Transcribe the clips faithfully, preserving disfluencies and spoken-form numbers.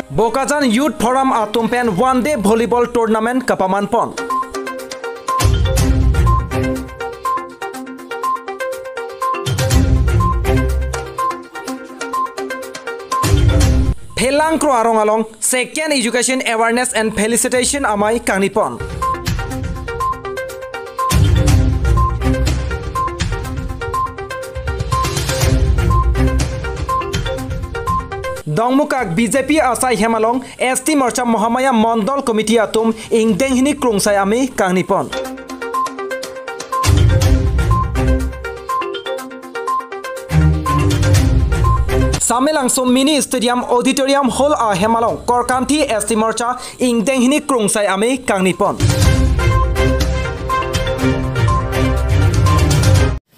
Bokajan Youth Forum atum pen one day volleyball tournament kapaman pon. Phelangkro arong along Second Education Awareness and Felicitation Amei kangni pon. Dongmukak B J P asai hem along S T Morcha Mahamaya Mondol Committee atum ingdeng hini krungsai amei kangni pon. Samelangso Mini Stadium Auditorium Hall ahem along Korkanthi S T Morcha ingdeng hini krungsai amei kangni pon.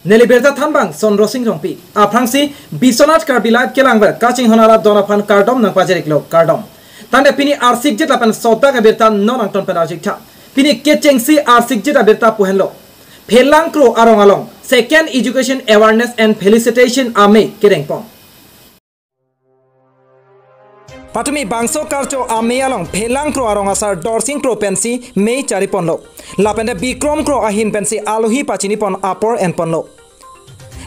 Neli birta thanbang Sondro Sing Rongpi. Aphrangsi Biswanath Karbi Live kelangver kachinghon arat don aphan kardom nangpajiriklo, kardom. Tangte pini arsikjit lapen sodak abirta non angton pen arjik tha. Pini kechengsi arsikjit abirta pu henlo. Phelangkro arong along Second Education Awareness and Felicitation Amei kereng pon. Patumi bangso karcho amei along Phelangkro arong asar Dorsing Kro pensi mei chari ponlo. Lapente Bikrom Kro ahin pensi alohi pachini pon apor en ponlo.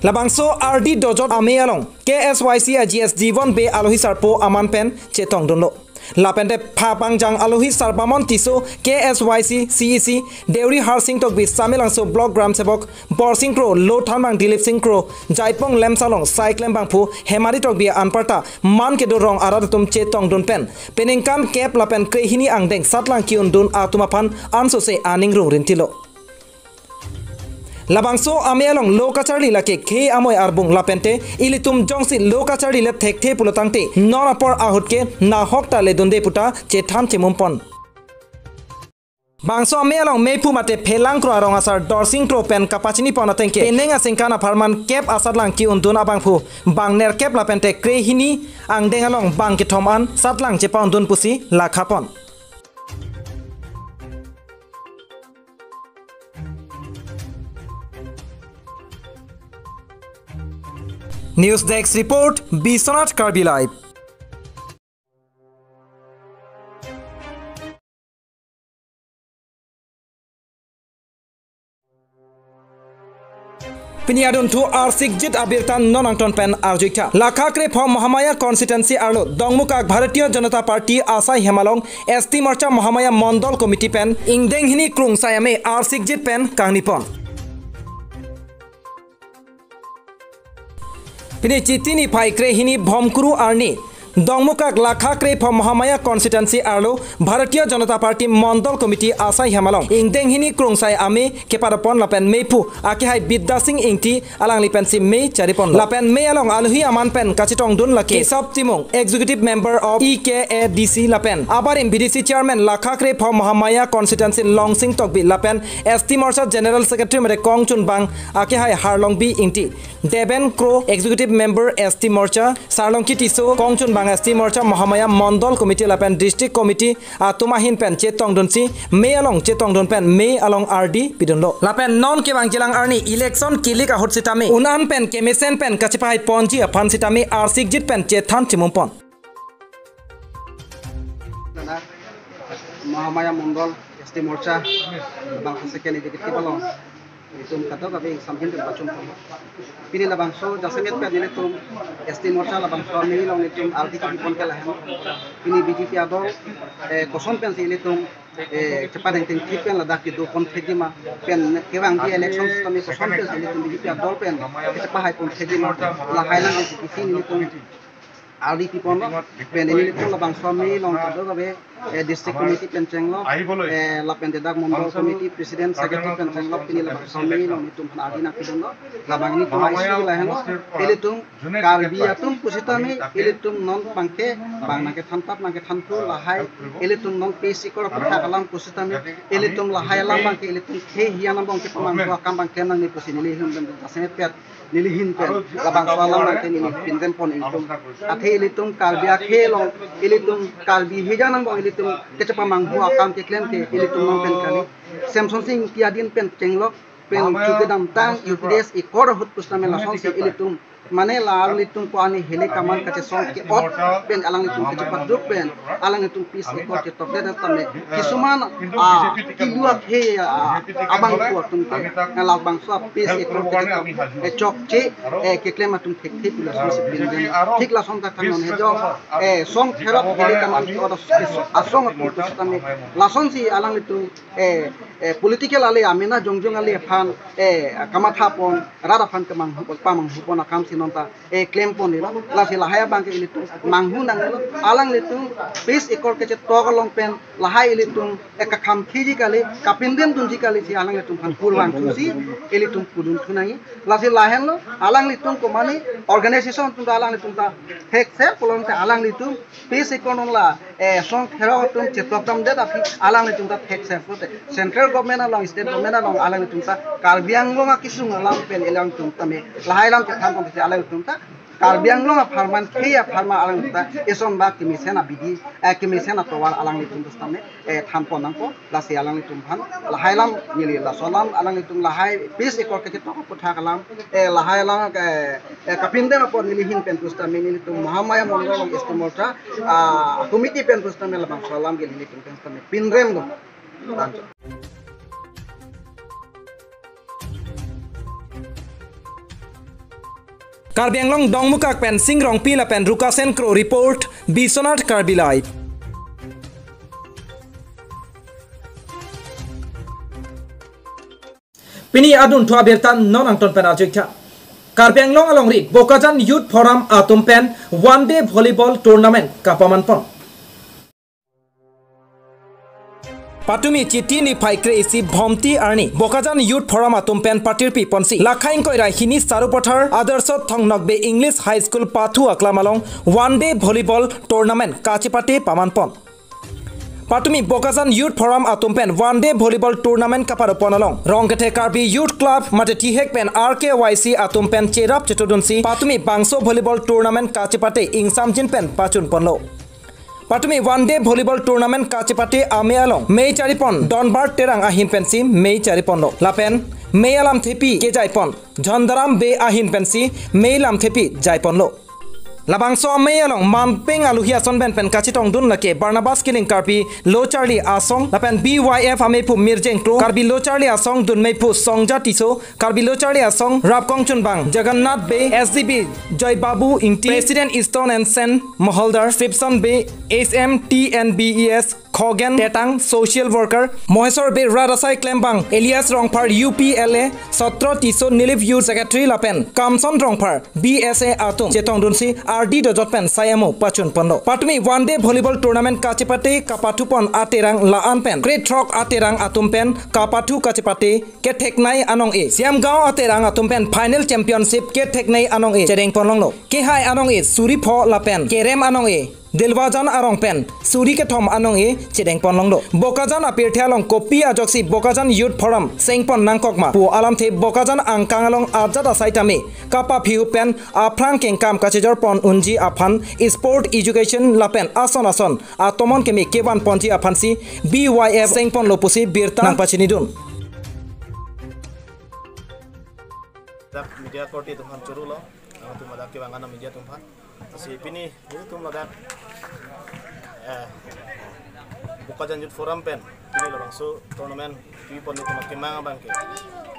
Labangso ardi dojot amei along K S Y C a G S Jivon Bey alohi sarpo aman pen chetongdunlo. Lapente phapangjang alohi Sarbamon Tisso, K S Y C C E C, Deuri Harsing Tokbi, Samelangso Block Gram Sebok Borsing Kro, Lothanbang Dilip Sing Kro, Jaipong Lemsalong, Saiklem Bangphu, Hemari Tokbi anparta man kedo rong arat atum chetongdun pen peningkan kep lapen krehini angdeng satlang ki-undun atum aphan ansose aning rung rintilo. Labangso amei along lo kacharli lake khei amoi arbung lapente ilitum jongsi lo kacharli le thekthe pulo tangte non apor ahut ke nahok ta ledunde puta chethan chemum pon. Bangso amei along meiphu mate Phelangkro arong asar Dorsing Kro pen kapachini pon ateng ke penang asengkan apharman kep asatlang ki-undun abangphu bang nerkep lapente krehini angdeng along bang kethom an satlang chepa-undun pusi lakha pon. News Desk Report, Biswanath Karbi Live. Pini adunthu arsikjit abirta non angton pen arjuitha. Lakha krepho Mahamaya Constituency arlo Dongmukak Bharatiya Janata Party asai hem along S T Morcha Mahamaya Mondol Committee pen ingdeng hini krungsai amei arsikjit pen kangni pon. Pini Chiti niphai krehini Bhomkuru arni Dongmukak Lakha krepho Mahamaya Constituency arlo Bharatiya Janata Party Mondol Committee asai hem along ingdeng hini krungsai amei kepadopon lapen meiphu akehai Bidya Sing Ingti alangli pensi mei chari pon lapen mei along alohi aman pen kachetongdun lake Kesab Timung, Executive Member of E K A D C lapen abarim B D C Chairman Lakha krepho Mahamaya Constituency Longsing Tokbi lapen S T Morcha General Secretary mate kongchunbang akehai Harlongbi Ingti, Deben Kro, Executive Member S T Morcha, Sarlongki Tisso, kongchunbang S T Morcha Mahamaya Mondol Committee lapen District Committee atum ahin pen chetongdunsi mei along chetongdun pen mei along ardi pidunlo. Lapen non kevangjilang arni election kilik ahut sitame un-an pen kemesen pen kachepahai ponji aphan sitame arsikjit pen chethan chemum pon. Mahamaya Mondol S T Morcha bang second executive along itum kadokave samjin pen pachun pon. Pini labangso jasemet pen nelitum S T Morcha labangso amei along nelitum ardi kipon ke lahen. Pini B J P adol, eh, koson pensi nelitum, eh, chepadengdeng thik pen ladak kedo pon thekji ma pen kevangji election system koson pensi nelitum B J P adol pen kachepahai pon thekji ma lahai lang pensi isi nelitum ardi piponlo, pen nelitum labangso amei along kadokave, eh, district committee pen chenglok, eh, lapen dedak mondol committee president secretary pen chenglok, pini labangso amei along nelitum ardi nangpidunlo, labang nelitum aisi lahenlo, ilitum Karbi atum pusitame, ilitum non bangke, bang nangkethantap nangkethanphu lahai, ilitum non pesikor aputhak alam pusitame, ilitum lahai alam bangke, ilitum khei hian alam bangke pamanghu akam bangke nangne pusi neli ahin pen jasemet pen neli ahin pen labangso alam bangke neli pinrem pon ingtung. Athe ilitum Karbi akhei along, ilitum Karbi hijan angbong ilitum kachepamanghu akam keklem ke ilitum non pen kali. Semson Sing Ingti adin pen chenglok pen chu kedamtang U P D S ikor ahut pusitame lasonsi ilitum Mane la alanglitum ko ani heli kaman kachesong ke-ot pen alanglitum kachepaduk pen alanglitum peace accord chetokdet tame kisuman, ah, kilu akhei, ah, abangphu atum ke, eh, labangso peace accord kachetok, eh, chokche, eh, keklem atum thekthe pu lasonsi pindeng. Thik lason ta than non hejong, eh, song therok heli kaman ke-ot asong atum pusitame lasonsi alanglitum, eh, eh, political ale amena jongjong ale aphan, eh, kamathapon, rat aphan kemanghu, pamanghupon akam si non ta, eh, klempon ilo. Lasi lahai abang ke ilitum manghu nanglo. Alanglitum peace accord kachetok along pen lahai ilitum, eh, kakhamkhiji kali, kapindemdunji kali si alanglitum aphan kurvangthusi ilitum pudunthu nangji. Lasi lahenlo, alanglitum ko mane organization atum ta alanglitum ta thekser pulote alanglitum peace accord along la, eh, song therok atum chetokdamdet aphi alanglitum ta thekser pulote central government along, state government along alanglitum ta Karbi Anglong akisung alam pen alangtum tame lahai alam chethanpon si alanglitum ta Karbi Anglong apharman khei apharman alanglitum ta eson ba kemesen abidi, eh, kemesen atovar alanglitum ta tame, eh, thanpon nangpo. Lasi alanglitum aphan lahai alam neli laso alam alanglitum lahai peace accord kachetok aputhak alam, eh, lahai alam, eh, eh, kapindem apot neli ahin pen pusitame nelitum Mahamaya Mondol along S T Morcha, ah, committee pen pusitame labangso alam ke nelitum pen pusitame pinrem do. Thank you. Karbi Anglong Dongmukak pen Sing Rongpi lapen Rukasen Kro report, Biswanath Karbi Live. Pini adunthu abirta non angton pen arjuitha. Karbi Anglong alongri Bokajan Youth Forum atum pen one day volleyball tournament kapamanpon. Patumi Chiti niphai kre-isi Bhomti arni Bokajan Youth Forum atum pen patirpi ponsi Lakhaing Koirai hini Sarupathar Adarsho Thongnokbe English High School pathu aklam along one day volleyball tournament kachepate pamanpon. Patumi Bokajan Youth Forum atum pen one day volleyball tournament kaparopon along Rongkethe Karbi Youth Club mate thihek pen R K Y C atum pen cherap chetudunsi patumi bangso volleyball tournament kachepate ingsamjin pen pachunponlo. Patumi one day volleyball tournament kachepate amei along mei charipon Donbar Terang ahin pensi mei chariponlo. Lapen mei alamthepi kejaipon Jhandaram Bey ahin pensi mei lamthepi jaiponlo. Labangso amei along manpeng aluhi ason pen pen kachetongdun lake Barnabas Killing Karbi Lo Charli Asong lapen B Y F ameiphu Mirjeng Kro, Karbi Lo Charli Asong dunmeiphu Songja Tisso, Karbi Lo Charli Asong Rapkong Chunbang Jagannath Bey, S D B Joy Babu Ingti, President Eastern and Sen Moholdar Sipson Bey, S M T N B E S Khogen Tetang, social worker Mohesor Bey, Radasai Klembang, Elias Rongphar, U P L A, Sotro Tisso, Nilip Youth Secretary lapen Kamson Rongphar, B S A atum chetongdunsi ardi dojot pen sai amo pachunponlo. Patumi one day volleyball tournament kachepate kapathupon aterang la-an pen krethrok aterang atum pen kapathu kachepate ketheknei anong-e Siamgaon aterang atum pen final championship ketheknei anong-e chedengponlonglo. Kehai anong-e suri pho lapen kerem anong-e Dilwajan arong pen suri kethom anong-e chedengponlonglo. Bokajan apirthe along kopi ajoksi Bokajan Youth Forum sengpon nangkokma pu alamthe Bokajan angkang along ajat asai tame kapaphihup pen aphrang kengkam kachejorpon unji aphan sport education lapen ason ason atomon keme kevanponji aphansi B Y F sengponlo pusi birta nangpachinidun. Dak media korte atum aphan choro lo, atum ladak kevang ana media atum aphan. Lasi pini nelitum ladak, eh, Bokajan Youth Forum pen pini labangso tournament kebipon nelitum akemang abang ke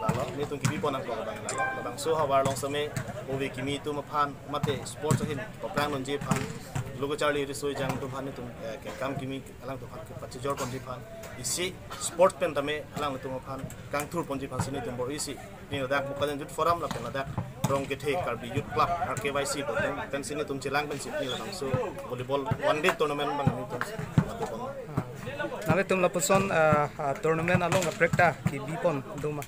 lalo, nelitum kebipon nangkok abang lalo. Labangso havar along seme ove kimi atum aphan mate sports ahin paprang nonji aphan, Lo Charli Riso Ejang atum aphan nelitum, eh, kengkam kimi alangtum aphan kepachejorponji aphan, isi sports pen tame alangtum aphan kangthurponji aphansi nelitum bor-isi. Pini ladak Bokajan Youth Forum lapen ladak Rongkethe Karbi Youth Club, R K Y C, pen, pensi nelitum chelang pensi pini labangso volleyball one day tournament abang nelitum lakuponlo. Nanglitum lapuson, ah, ah, tournament along kaprek ta kebipon doma?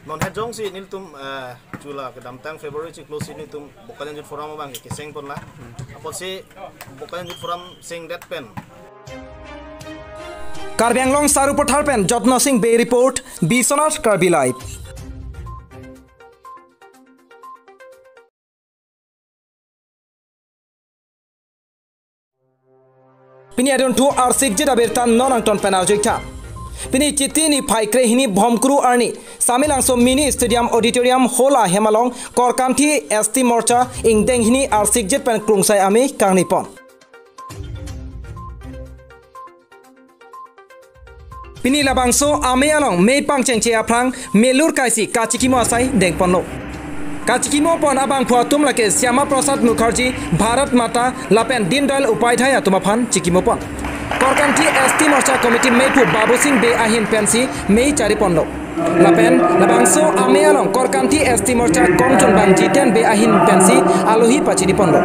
Non hejongsi nelitum, ah, chula kedamtang February chiklo si nelitum Bokajan Youth Forum abang kesengponlo. Apotsi Bokajan Youth Forum sengdet pen Karbi Anglong Sarupathar pen Jotno Sing Bey report, Biswanath Karbi Live. Pini adunthu arsikjit abirta non angton pen arjuitha. Pini Chiti niphai krehini Bhomkuru arni Samelangso Mini Stadium Auditorium Hall ahem along Korkanthi S T Morcha ingdeng hini arsikjit pen krungsai amei kangnipon. Pini labangso amei along mei pangchengche aphrang melur kaisi kachikimo asai dengponlo. Kachikimopon abangphu atum lake Shyama Prasad Mukherjee, Bharat Mata lapen Deen Dayal Upadhyay atum aphan chikimopon. Korkanthi S T Morcha Committee meiphu Babu Singh Bey ahin pensi mei chariponlo. Lapen labangso amei along Korkanthi S T Morcha kongchunbang Jiten Bey ahin pensi alohi pachiniponlo.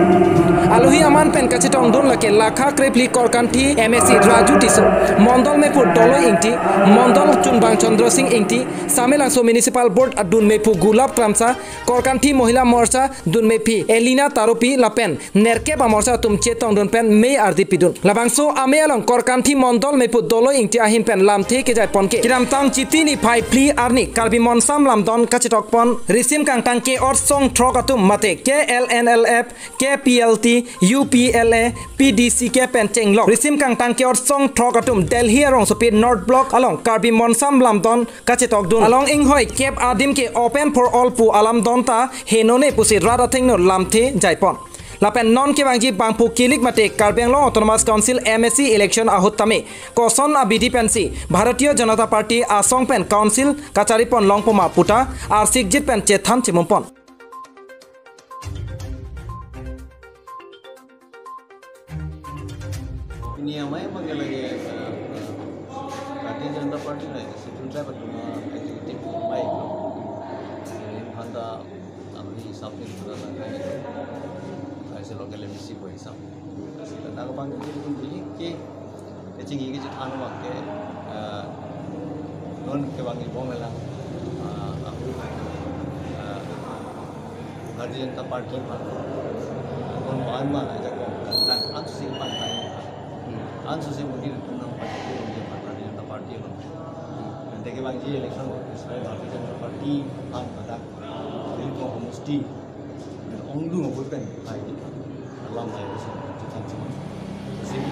Alohi aman pen kachetongdun lake lakha krephli Korkanthi M A C Raju Tisso, Mondol meiphu Doloi Ingti, Mondol chunbang Chandra Singh Ingti, Samelangso Municipal Board adun meiphu Gulab Kramsa, Korkanthi Mohila Morcha dunmeiphi Elina Taropi lapen nerkep amorcha atum chetongdun pen mei ardi pidun. Labangso amei along Korkanthi Mondol meiphu Doloi Ingti ahin pen lamthe kejaiponke kedamtang Chiti niphai phli arni Karbi Monsam Lamdon kachetokpon risim kangtang ke-ot song throk atum mate K L N L F, K P L T, U P L A, P D C K pen chenglok risim kangtang ke-ot song throk atum Delhi arongsopi North Block along Karbi Monsam Lamdon kachetokdun along inghoi kep adim ke Open for All pu alamdon ta henone pusi rat athengno lamthe jaipon. Lapen non kevangji bangphu kilik mate Karbi Anglong Autonomous Council M A C election ahut tame koson abidi pensi Bharatiya Janata Party asong pen council kacharipon longpo ma puta arsikjit pen chethan chimumpon. Ini amei abang lagi, eh, Bharatiya Janata Party lagi, Scheduled Tribe atum executive amei. Jadi, hanta amei hisap ni pura langkai itu. Kaise local M A C ko hisap. Sila tak bang itu pun beli ke, keching ini kecil anu wak ke, eh, non kevang ibu melang, eh, aku, eh, Bharatiya Janata Party aphan non ko-an ma ajak ko dan ansi pantai. Ansi Modi itu nang party ko dia Bharatiya Janata Party lo. Dan teke bangji election ko sebagai Bharatiya Janata Party aphan pada ini ko musti dan ongdung abut pen hai di alam hai ko sih cethan cuma. Sini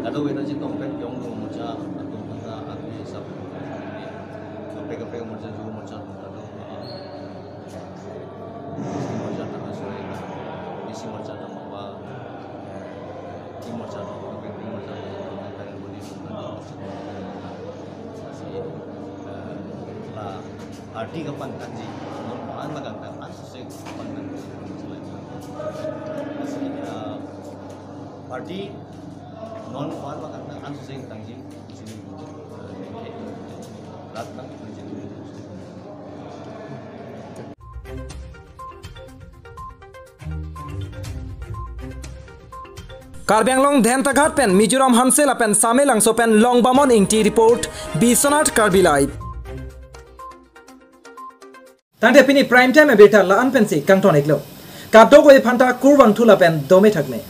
kado wena cetong pen ongdung morcha atum kata aku hisap. Kaprek kaprek morcha juga morcha atum kado. Morcha tama sore, isi morcha tama ba, isi morcha tama ba, isi morcha tama ba, isi, eh, la party kapangtangji, non ko-an ma kangtang, ansi kapangtangji. Isi, eh, party non ko-an ma kangtang, ansi tangji, isi, eh, rat tang, Karbi Anglong Dentaghat pen Mizoram Hanse lapen Samelangso pen Longbamon Ingti report, Biswanath Karbi Live. Tangte pini prime time abirta la-an pensi kangton-iklo. Kadokave aphanta kurvangthu lapen dome thakme.